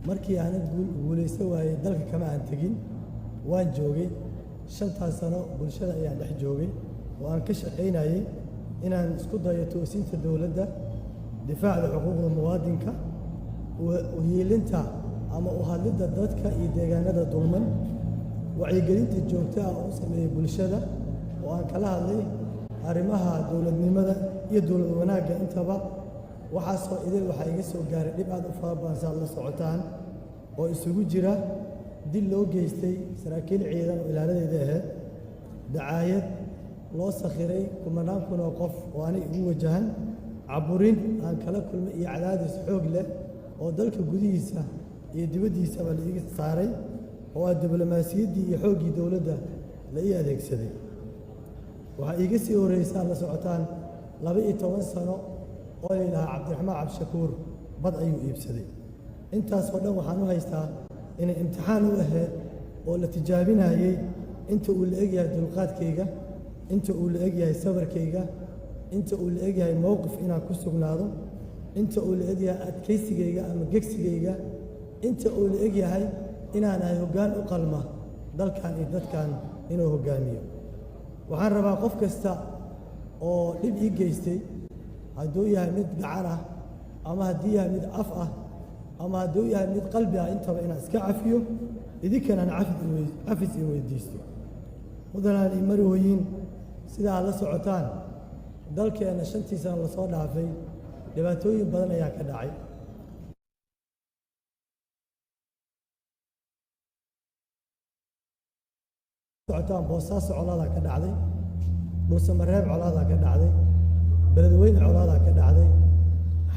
Markii aanan guulaysan waayey, dalka kama aan tegin, waan joogay. 5-taas sano bulshada ayaan dhex joogay oo aan ka shaqaynayey inaan isku dayo toosinta dowladda, difaacda xuquuqda muwaadinka, uhiilinta ama u hadlidda dadka iyo deegaanada dulman, wacyigelinta joogto ah oo u sameeyey bulshada oo aan kala hadlay arrimaha dowladnimada iyo dowlad wanaagga intaba. Waxaasoo idil waxaa iga soo gaaray dhib aad u fara badan, si aad la socotaan, oo isugu jira dil loo geystay saraakiil ciidan oo ilaaladeeda ahayd, dacaayad loo sakhiray kumanaan kun oo qof oo aniga igu wajahan, caburin aan kala kulmay iyo cadaadis xoog leh oo dalka gudihiisa iyo dibaddiisaba la iga saaray, oo ah diblomaasiyaddii iyo xooggii dowladda la ii adeegsaday. Waxaa iiga sii horreysa, aad la socotaan, 12 sano oo la yidhahaa Cabdiraxmaan Cabdishakuur bad ayuu iibsaday. Intaasoo dhan waxaan u haystaa inay imtixaan u ahayd oo la tijaabinayey inta uu la egyahay dulqaadkayga, inta uu la egyahay sabarkayga, inta uu la egyahay mowqif inaan ku sugnaado, inta uu la egyahay adkaysigayga ama gegsigayga, inta uu la egyahay inaan ahay hoggaan u qalma dalkan iyo dadkan inuu hoggaamiyo. Waxaan rabaa qof kasta oo dhib ii geystay, hadduu yahay mid gacan ah ama haddii yahay mid af ah ama hadduu yahay mid qalbi ah intaba, inaan iska cafiyo, idinkanaan cafis i weydiisto. Mudanaan ii marwooyin, sida aad la socotaan, dalkeenna 5-tii sano lasoo dhaafay dhibaatooyin badan ayaa ka dhacay. Socotaan, Boosaaso colaadaa ka dhacday, Dhuusamareeb colaadaa ka dhacday, Beledweyne colaadaa ka dhacday,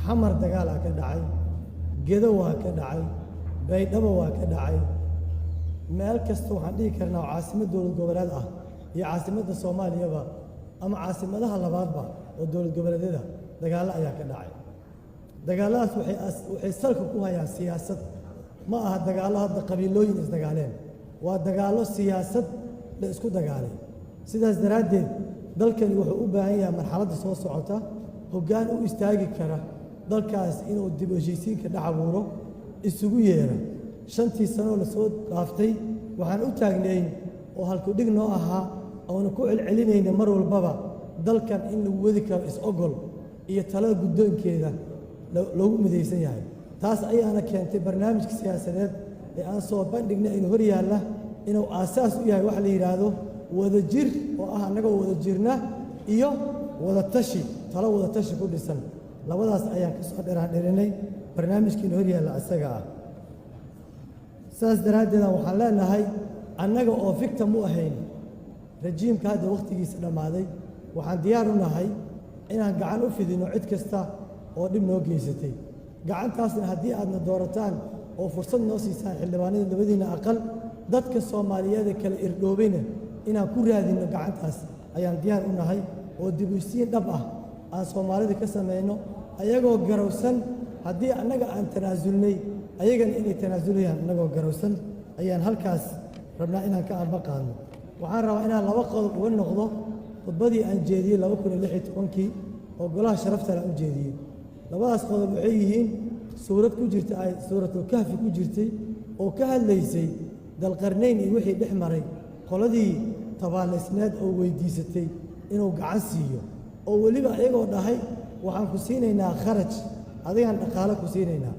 Xamar dagaalaa ka dhacay, Gedo waa ka dhacay, Baydhabo waa ka dhacay. Meel kasta waxaan dhihi karnaa oo caasimad dowlad goboleed ah iyo caasimadda Soomaaliyaba ama caasimadaha labaadba oo dowlad goboleedyada dagaallo ayaa ka dhacay. Dagaalladaas waxay salka ku hayaan siyaasad. Ma aha dagaallo hadda qabiilooyin isdagaaleen, waa dagaallo siyaasad la isku dagaalay. Sidaas daraaddeed, dalkani wuxuu u baahan yahay marxaladda soo socota hoggaan u istaagi kara dalkaas inuu dib u heshiisiinka dhex abuuro, isugu yeera. 5-tii sanoo lasoo dhaaftay waxaan u taagnayn oo halkudhig noo ahaa oona ku celcelinayna mar walbaba dalkan in lagu wadi karo is-ogol iyo talada guddoonkeeda loogu midaysan yahay. Taas ayaana keentay barnaamijka siyaasadeed ee aan soo bandhignay aynu hor yaalla inuu aasaas u yahay waxa la yidhaahdo wadajir, oo ah annagoo wada jirna, iyo wadatashi, talo wadatashi ku dhisan. Labadaas ayaan ka soo dheraandherinay barnaamijkiina hor yaalla isaga ah. Saas daraaddeeda waxaan leenahay, annaga oo victim u ahayn rajiimka hadda wakhtigiisa dhammaaday, waxaan diyaar u nahay inaan gacan u fidino cid kasta oo dhib noo geysatay. Gacantaasna haddii aadna doorataan oo fursad noo siisaan, xildhibaanada labadiinna aqal, dadka Soomaaliyeed ee kala irdhoobayna inaan ku raadinno gacantaas ayaan diyaar u nahay, oo dib u heshiisiin dhab ah aan Soomaalida ka samayno, ayagoo garowsan haddii annaga aan tanaasulnay, ayagana inay tanaasulayaan. Annagoo garowsan ayaan halkaas rabnaa inaan ka amba qaadno. Waxaan rabaa inaan laba qodob uga noqdo khudbadii aan jeediyey 2016-kii oo golaha sharaftale aan u jeediyey. Labadaas qodob waxay yihiin suurad ku jirta ay Suuratulkahfi ku jirtay oo ka hadlaysay Dalqarnayn iyo wixii dhex maray qoladii tabaalaysneed oo weydiisatay inuu gacan siiyo, oo weliba ayagoo dhahay, "Waxaan ku siinaynaa kharaj, adigaan dhaqaalo ku siinaynaa."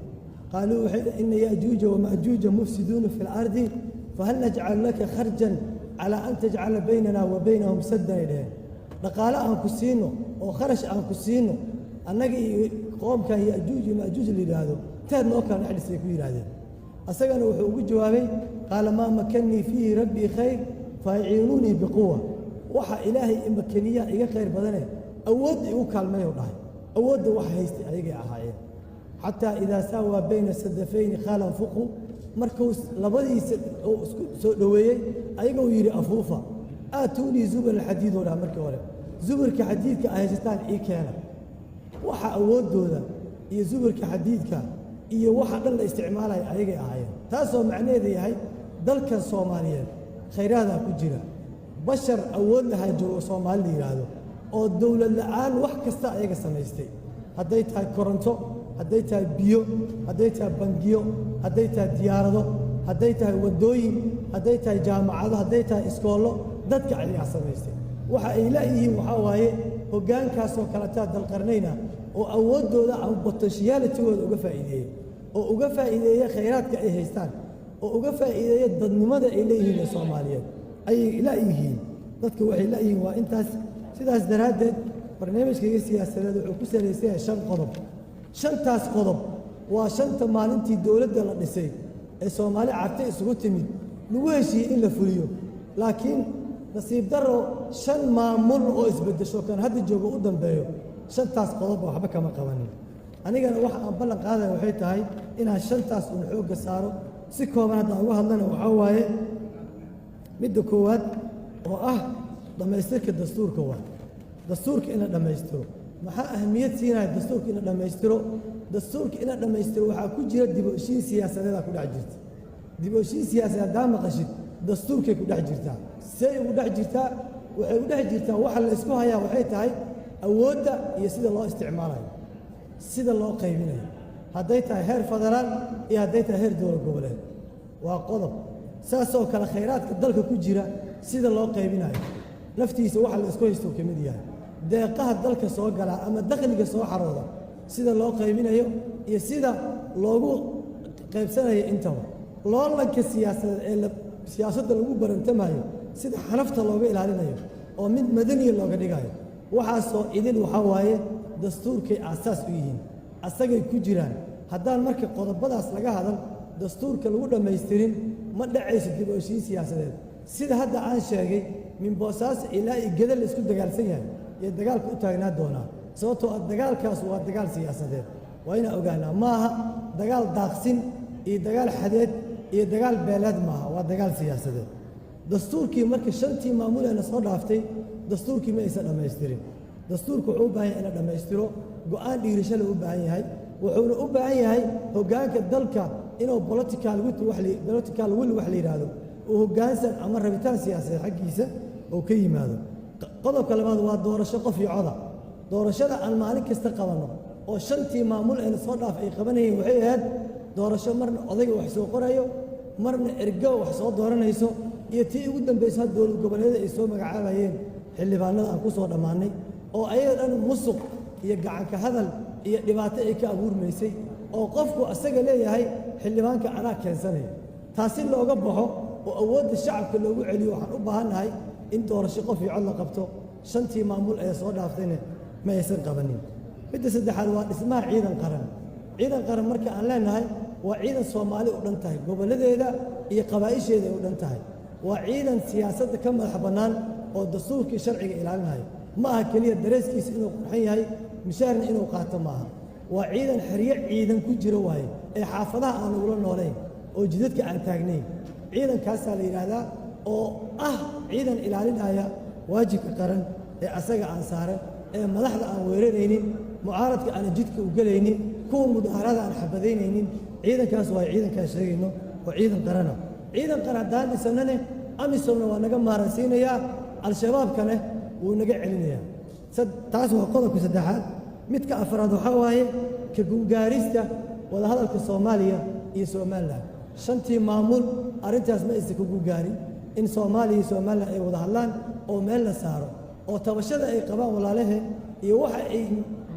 Qaaluu waxay, "Ina ya'juuja wama'juuja mufsiduuna fi lardi, fahal najcalu laka kharjan calaa an tajcala baynana wa baynahum saddan?" ay dhaheen. Dhaqaale aan ku siino oo kharash aan ku siino, annaga iyo qoomkan Ya'juuj iyo Ma'juuj la yidhaahdo teed noo kala dhex dhisay, ku yidhaahdeen. Asagana wuxuu ugu jawaabay, "Qaala maa makannii fiihi rabbii khayr faaciinuunii biquwa." Waxa Ilaahay imakaniya iga khayr badane, awoodda igu kaalmeeyo dhahay. Awoodda waxa haystay ayagay ahaayeen. Xataa idaa saawaa bayna sadafayni qaala anfuquu. Markuu labadiisa uu isku soo dhoweeyey ayagoo yidhi, "Afuufa," "Aatuunii zubur alxadiid," oo dhaha. Markii hore, "Zuburka xadiidka ay haysataan ii keena." Waxa awooddooda iyo zuburka xadiidka iyo waxa dhan la isticmaalaya ayagay ahaayeen. Taasoo macnaheedu yahay dalkan Soomaaliyeed khayraadaa ku jira, bashar awood lahaa joogo Soomaali la yidhaahdo oo dowlad la'aan wax kasta ayaga samaystay, hadday tahay koronto, Hadday tahay biyo, hadday tahay bangiyo, hadday tahay diyaarado, hadday tahay waddooyin, hadday tahay jaamacado, hadday tahay iskoollo, dadka ayagaa samaystay. Waxa ay la'yihiin waxaa waaye hoggaankaasoo kaletaa dalqarnayna oo awooddooda ama potentiality-gooda uga faa'iideeyey, oo uga faa'iideeya khayraadka ay haystaan, oo uga faa'iideeya dadnimada ay leeyihiin ee Soomaaliyeed ayay la'yihiin. Dadka waxay la'yihiin waa intaas. Sidaas daraaddeed, barnaamijkayga siyaasadeed wuxuu ku salaysan yahay shan qodob. Shantaas qodob waa shanta maalintii dowladda la dhisay ee Soomaali Carta isugu timid lagu heshiiyey in la fuliyo. Laakiin nasiib darro, shan maamul oo isbeddesho, kan hadda joogo u dambeeyo, shantaas qodobba waxba kama qabanin. Anigana waxa aan ballan qaadaya waxay tahay inaan shantaas uun xoogga saaro. Si kooban haddaan uga hadlana, waxaa waaye midda koowaad oo ah dhammaystirka dastuurka. Waa dastuurka in la dhammaystiro. Maxaa ahamiyad siinaya dastuurka in la dhammaystiro? Dastuurka in la dhammaystiro waxaa ku jira dib u heshiin siyaasadeedaa ku dhex jirta. Dib u heshiin siyaasadeed haddaa maqashid, dastuurkay ku dhex jirtaa. See ugu dhex jirtaa? Waxay u dhex jirtaa, waxa la isku hayaa waxay tahay awoodda iyo sida loo isticmaalayo, sida loo qaybinayo, hadday tahay heer federaal iyo hadday tahay heer dowlad goboleed. Waa qodob. Saasoo kale khayraadka dalka ku jira sida loo qaybinayo laftiisa waxa la isku haysto ka mid yahay. Deeqaha dalka soo galaa ama dakhliga soo xarooda sida loo qaybinayo iyo sida loogu qaybsanayo intaba. Loolanka siyaasadeed ee siyaasadda lagu barantamayo, sida xanafta looga ilaalinayo oo mid madaniya looga dhigayo, waxaasoo idin waxaa waaye dastuurkay aasaas u yihiin, asagay ku jiraan. Haddaan marka qodobadaas laga hadal, dastuurka lagu dhammaystirin, ma dhacayso dib u heshiin siyaasadeed. Sida hadda aan sheegay, min Boosaaso ilaa iyo Geda la isku dagaalsan yahay iyo dagaalka u taagnaa doonaa, sababtoo ah dagaalkaas waa dagaal siyaasadeed. Waa inaan ogaanaa, maaha dagaal daaqsin iyo dagaal xadeed iyo dagaal beeleed maaha, waa dagaal siyaasadeed. Dastuurkii marka, shantii maamuleena soo dhaaftay dastuurkii ma aysan dhammaystirin. Dastuurku wuxuu u baahan yahay in la dhammaystiro, go'aan dhiirisho le u baahan yahay, wuxuuna u baahan yahay hoggaanka dalka inuu political will wax la yidhaahdo, uu hoggaansan ama rabitaan siyaasadeed xaggiisa oo ka yimaado. Qodobka labaad waa doorasho qof iyo coda. Doorashada aan maalin kasta qabanno oo shantii maamul ayna soo dhaaf ay qabanayeen waxay ahayd doorasho marna odayga wax soo qorayo, marna ergo wax soo dooranayso, iyo tii ugu dambaysa had dowlad goboleedyada ay soo magacaabayeen xildhibaanada aan ku soo dhammaannay, oo ayaga dhan musuq iyo gacanka hadal iyo dhibaato ay ka abuurmaysay, oo qofku asaga leeyahay xildhibaanka anaa keensanaya. Taasi looga baxo oo awoodda shacabka loogu celiyo, waxaan u baahannahay in doorasho qof iyo cod la qabto. Shantii maamul ee soo dhaaftayna ma aysan qabanin. Midda saddexaad waa dhismaha ciidan qaran. Ciidan qaran marka aan leenahay, waa ciidan Soomaali u dhan tahay, gobolladeeda iyo qabaa'isheeda ay u dhan tahay. Waa ciidan siyaasadda ka madax bannaan oo dastuurkii sharciga ilaalinaya. Ma aha keliya dareeskiisa inuu qurxan yahay, mishaarna inuu qaato maaha. Waa ciidan xeryo ciidan ku jiro waaye, ee xaafadaha aan ugula noolayn oo jidadka aan taagnayn. Ciidankaasaa la yidhaahdaa, oo ah ciidan ilaalinaya waajibka qaran ee asaga aan saaran, ee madaxda aan weeraraynin, mucaaradka aanan jidka u gelaynin, kuwa mudaharada aan xabadaynaynin. Ciidankaas waa ciidankaan sheegayno oo ciidan qarana. Ciidan qaran haddaan dhisanane, AMISOMna waa naga maaransiinayaa, Al-Shabaabkane wuu naga celinayaa. Taas waa qodobka saddexaad. Midka afraad waxaa waaye ka gungaarista wadahadalka Soomaaliya iyo Somaliland. Shantii maamul arrintaas ma aysan ka gungaarin in Soomaaliya iyo Somaliland ay wada hadlaan oo meel la saaro oo tabashada ay qabaan walaalaheen iyo waxa ay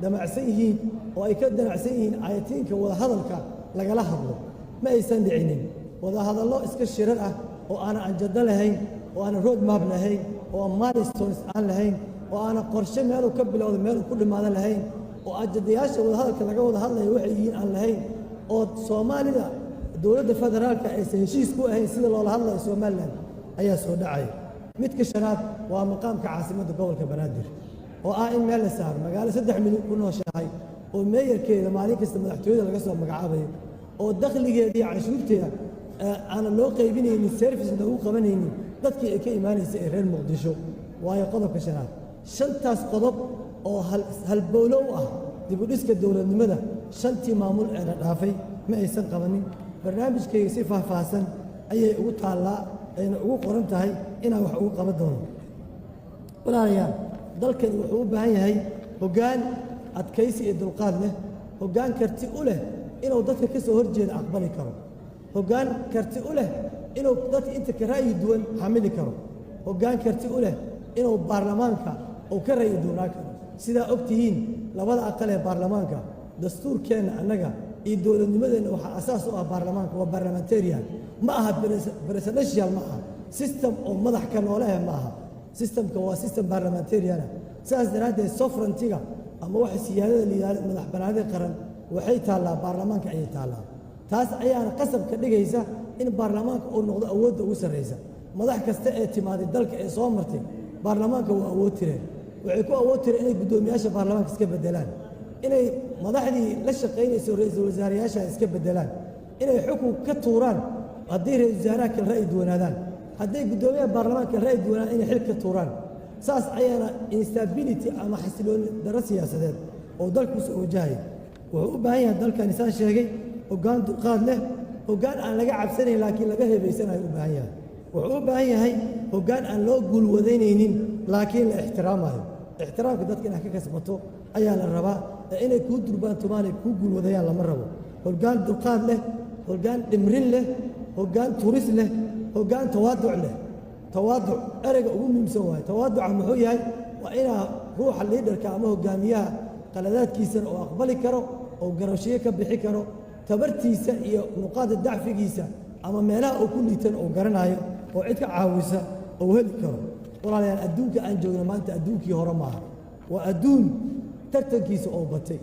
damacsan yihiin oo ay ka damacsan yihiin ayatiinka wadahadalka lagala hadlo. Ma aysan dhicinin. Wadahadallo iska shirar ah oo aanan agenda lahayn, oo aanan road map lahayn, oo aan milestones aan lahayn, oo aanan qorshe meeluu ka bilowda meeluu ku dhammaado lahayn, oo ajandayaasha wadahadalka laga wada hadlayo waxay yihiin aan lahayn, oo Soomaalida dowladda federaalka aysan heshiis ku ahayn sida loola hadlayo Somaliland ayaa soo dhacaya. Midka shanaad waa maqaamka caasimadda gobolka Banaadir, oo ah in meel la saaro. Magaalo 3 milyan ku nooshahay oo meeyarkeeda maalin kasta madaxtooyada laga soo magacaabayo, oo dakhligeeda iyo canshuurteeda aanan loo qaybinaynin, service loogu qabanaynin dadkii ay ka imaanaysa ee reer Muqdisho, waayo qodobka shanaad. Shantaas qodob oo halbowlo u ah dib u dhiska dowladnimada, shantii maamul ee la dhaafay ma aysan qabanin. Barnaamijkayga si faahfaahsan ayay ugu taallaa, ayna ugu qoran tahay inaan wax ugu qaban doono. Walaalayaal, dalkani wuxuu u baahan yahay hoggaan adkaysi iyo dulqaad leh. Hoggaan karti u leh inuu dadka ka soo horjeeda aqbali karo. Hoggaan karti u leh inuu dadka inta ka ra'yi duwan xamili karo. Hoggaan karti u leh inuu baarlamaanka uu ka ra'yi duwanaa karo. Sidaa og tihiin, labada aqal ee baarlamaanka, dastuurkeenna annaga iyo dowladnimadeenna waxaa asaas u ah baarlamaanka. Waa parliamentarian, ma aha presidential, ma aha system oo madax ka noolahe, ma aha. Systemka waa system parliamentarian. Sidaas daraaddeed sovereignty-ga ama waxa siyaadada la yidhahdo, madax bannaanida qaran, waxay taallaa baarlamaanka ayay taallaa. Taas ayaana qasab ka dhigaysa in baarlamaanka uu noqdo awoodda ugu sarraysa. Madax kasta ee timaaday dalka ee soo martay baarlamaanka waa awood tireen. Waxay ku awood tireen inay guddoomiyaasha baarlamaanka iska beddelaan, inay madaxdii la shaqaynayso ra-iisul wasaareyaasha iska beddelaan, inay xukun ka tuuraan haddii ra-isul wasaaraha kala ra'yi duwanaadaan, hadday guddoomiyaha baarlamaanka kala ra'yi duwanaadaan inay xil ka tuuraan. Saas ayaana instability ama xasilooni darro siyaasadeed oo dalku soo wajahaya. Wuxuu u baahan yahay dalkani, saan sheegay, hoggaan dulqaad leh, hoggaan aan laga cabsanayn laakiin laga hebaysanayo u baahan yahay. Wuxuu u baahan yahay hoggaan aan loo guulwadaynaynin laakiin la ixtiraamayo. Ixtiraamka dadka inaad ka kasbato ayaa la rabaa ee inay kuu durbaantumaan ay kuu guulwadayaan lama rabo. Hoggaan dulqaad leh, hoggaan dhimrin leh, hoggaan turis leh, hoggaan tawaaduc leh. Tawaaduc ereyga ugu muhiimsan waaye. Tawaaduca muxuu yahay? Waa inaa ruuxa leaderka ama hogaamiyaha qaladaadkiisana uu aqbali karo oo garashiyo ka bixi karo, tabartiisa iyo nuqaada dacfigiisa ama meelaha uu ku liitan uu garanayo oo cid ka caawisa uu heli karo. Walaalayaal, adduunka aan joogno maanta adduunkii hore maaha. Waa adduun tartankiisa oo batay,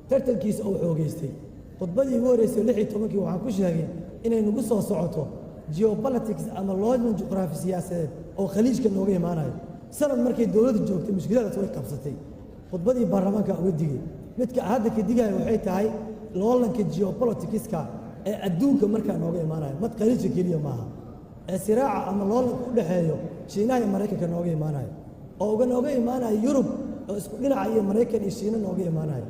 tartankiisa oo xoogaystay. Khudbadii ugu horreysay 16-kii waxaan ku sheegay inay nagu soo socoto geopolitics ama loolan juqraafi siyaasadeed oo Khaliijka nooga imaanayo. Sanad markay dowladdu joogtay mushkiladaas way qabsatay. Khudbadii baarlamaanka uga digay. Midka hadda ka digaya waxay tahay loolanka geopoliticska ee adduunka markaa nooga imaanayo, mad Khaliijka keliya maaha, ee siraaca ama loolanka u dhexeeyo Shiinaha iyo Maraykanka nooga imaanayo, oo uga nooga imaanayo Yurub oo isku dhinaca iyo Maraykan iyo Shiina nooga imaanayo,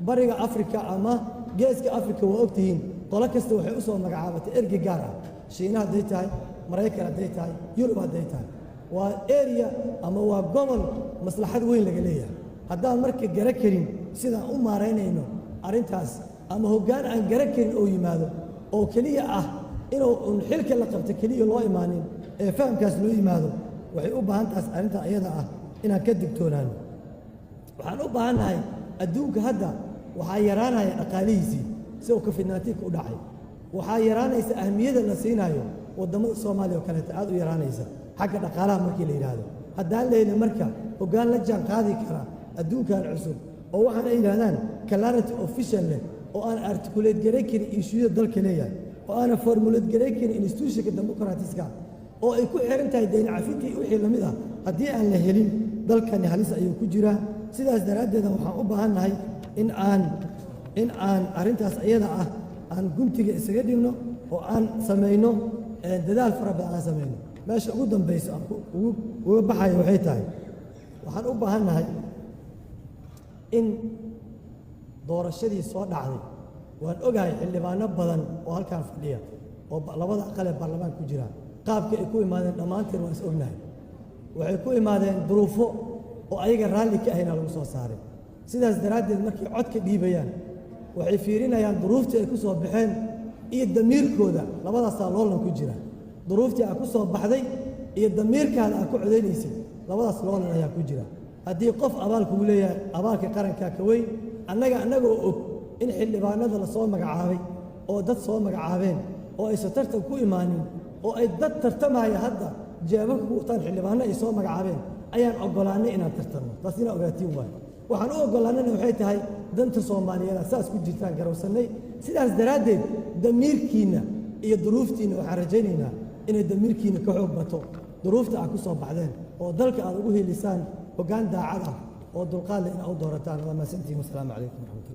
Bariga Afrika ama Geeska Afrika. Waa ogtihiin, qolo kasta waxay u soo magacaabatay ergey gaar ah, Shiina hadday tahay, Maraykan hadday tahay, Yurub hadday tahay. Waa area ama waa gobol maslaxad weyn laga leeyahay. Haddaan marka gara karin sidaan u maaraynayno arrintaas, ama hoggaan aan gara karin oo yimaado oo keliya ah inuu un xilka la qabto keliya loo imaanin ee fahamkaas loo yimaado, waxay u baahan taas arrinta ayada ah inaan ka digtoonaano. Waxaan u baahannahay, adduunka hadda waxaa yaraanaya dhaqaalihiisii si uu COVID-19-ka u dhacay. Waxaa yaraanaysa ahmiyada la siinayo waddamada Soomaaliya oo kaleeta, aad u yaraanaysa xagga dhaqaalaha markii la yidhaahdo. Haddaan lehna marka hoggaan la jaan qaadi kara adduunkan cusub oo waxaan ay yidhahdaan clarity of vision leh, oo aan articulate garay karin issueyada dalka leeyahay, oo aanan formulate garay karin institutionka democratiska, oo ay ku xiran tahay deyn cafintii wixii lamid ah, haddii aan la helin dalkani halis ayuu ku jiraa. Sidaas daraaddeeda waxaan u baahannahay in aan arrintaas iyada ah aan guntiga isaga dhigno oo aan samayno dadaal fara badan aan samayno. Meesha ugu dambayso aan uga baxayo waxay tahay, waxaan u baahannahay in doorashadii soo dhacday, waan ogahay xildhibaano badan oo halkan fadhiya oo labada aqal ee baarlamaanka ku jira, qaabka ay ku imaadeen dhammaanteen waan is ognahay. Waxay ku imaadeen duruufo oo ayaga raalli ka ahayna lagu soo saaray. Sidaas daraaddeed markay codka dhiibayaan waxay fiirinayaan duruuftii ay ku soo baxeen iyo damiirkooda. Labadaasaa loolan ku jira. Duruuftii aad ku soo baxday iyo damiirkaada aad ku codaynaysay, labadaas loolan ayaa ku jira. Haddii qof abaal kugu leeyahay, abaalka qarankaa ka weyn. Annaga annagoo og in xildhibaanada la soo magacaabay oo dad soo magacaabeen oo aysan tartan ku imaanin, oo ay dad tartamaya hadda jeebabka ku wataan xildhibaano ay soo magacaabeen, ayaan oggolaannay inaan tartanno. Taas inaa ogaatiin waayo. Waxaan u oggolaannayna waxay tahay danta Soomaaliyeed saas ku jirtaan garowsannay. Sidaas daraaddeed damiirkiinna iyo duruuftiinna, waxaan rajaynaynaa inay damiirkiinna ka xoog bato duruufta aad ku soo baxdeen, oo dalka aad ugu hiilisaan hoggaan daacad ah oo dulqaad leh inaad u doorataan. Waa mahadsantihiin. Wasalaamu calaykum waraxmatullah.